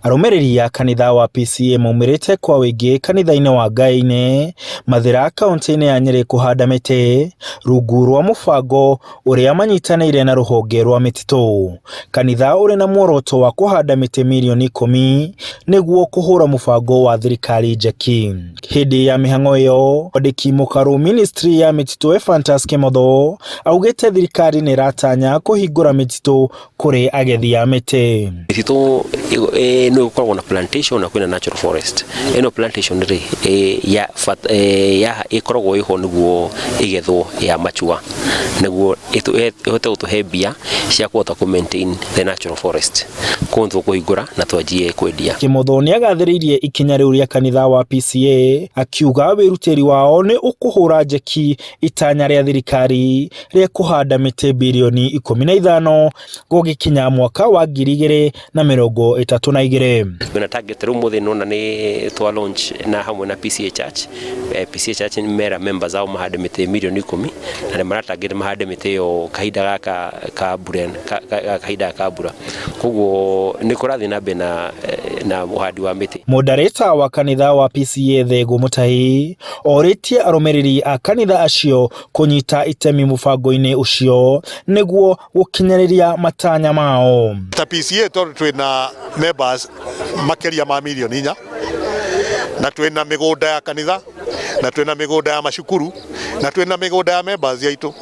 Arũmĩrĩri a kanitha wa PCEA maumĩrĩte kwa ũingĩ kanitha-inĩ wa Ngai-inĩ, Mathĩra kauntĩ-inĩ ya Nyĩrĩ kũhanda mĩtĩ rungu rwa mũbango ũrĩa manyitanĩire na rũhonge rwa mĩtitũ. Kanitha ũrĩ na muoroto wa kũhanda mĩtĩ mirioni ikũmi nĩguo kũhũra mũbango wa thirikari njeki. Hĩndĩ ya mĩhang'o ĩyo, mwandĩki mũkaru ministry ya mĩtitũ Ephantus Kimotho augĩte thirikari nĩ ĩratanya kũhingũra mĩtitũ kũrĩ agethi a mĩtĩ. Mĩtitũ nĩ gũkoragwo na plantation na kwĩna natural forest. Ĩno plantation rĩ ya ya ĩkoragwo ĩho nĩguo ĩgethwo ya mature nĩguo ĩhote gũtũhe mbia cia kũhota kũ maintain the natural forest. Koguo nĩ tũkũhingũra na twanjie kwendia. Kimotho nĩagathĩrĩirie ikinya rĩu rĩa kanitha wa PCEA akiuga wĩrutĩri wao nĩ ũkũhũra njeki itanya rĩa thirikari rĩa kũhanda mĩtĩ birioni 15 gũgĩkinya mwaka wa 2032. Twĩna target rĩu mũthĩ nona nĩ twa launch na hamwe na PCEA Church. PCEA Church nĩ mera members ao mahande mĩtĩ mirioni 10 na nĩ maratarget mahande mĩtĩ ĩyo kahinda gaka ka mbura kahinda ka mbura. Koguo nĩ kũrathiĩ na mbere na na ũhandi wa mĩtĩ. Mũndarĩta wa kanitha wa PCEA Thegũ Mũtahi orĩtie arũmĩrĩri a kanitha acio kũnyita itemi mũbango-inĩ ũcio nĩguo gũkinyanĩria matanya mao. Ta PCEA tondũ twĩna members makĩria ma mirioni 4 na twĩna mĩgũnda ya kanitha na twĩna mĩgũnda ya macukuru na twĩna mĩgũnda ya members aitũ,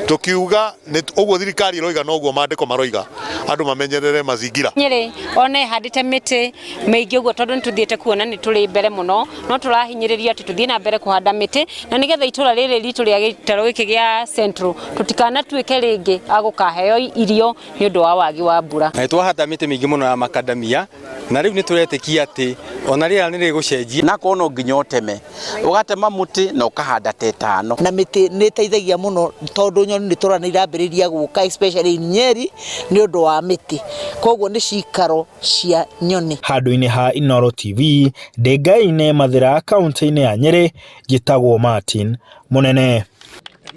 tukiuga ũguo thirikari ĩroiga noguo maandĩko maroiga andũ mamenyerere mazingira. Nyĩrĩ ona ĩhandĩte mĩtĩ mĩingĩ ũguo tondũ nĩ tũthiĩte kuona nĩ tũrĩ mbere mũno, no tũrahinyĩrĩrio atĩ tũthiĩ na mbere kũhanda mĩtĩ na nĩgetha itũra rĩrĩ ritũ rĩa gĩtarũ gĩkĩ gĩa Central tũtikanatuĩke rĩngĩ a gũkaheo irio nĩ ũndũ wa wagi wa mbura. Na nĩ twahanda mĩtĩ mĩingĩ mũno ya makadamia na rĩu nĩ tũretĩkia atĩ ona rĩera nĩ rĩgũcenjia. Na korwo no nginya ũteme, ũgatema mũtĩ na ũkahanda ta ĩtano. Na mĩtĩ nĩ ĩteithagia mũno tondũ nyoni nĩ tũrona nĩ irambĩrĩria gũka especially in Nyeri nĩ ũndũ wa mĩtĩ. Koguo nĩ cikaro cia nyoni. Handũ-inĩ ha Inooro TV, ndĩ Ngai-inĩ Mathĩra, kauntĩ-inĩ ya Nyĩrĩ, njĩtagwo Martin Mũnene.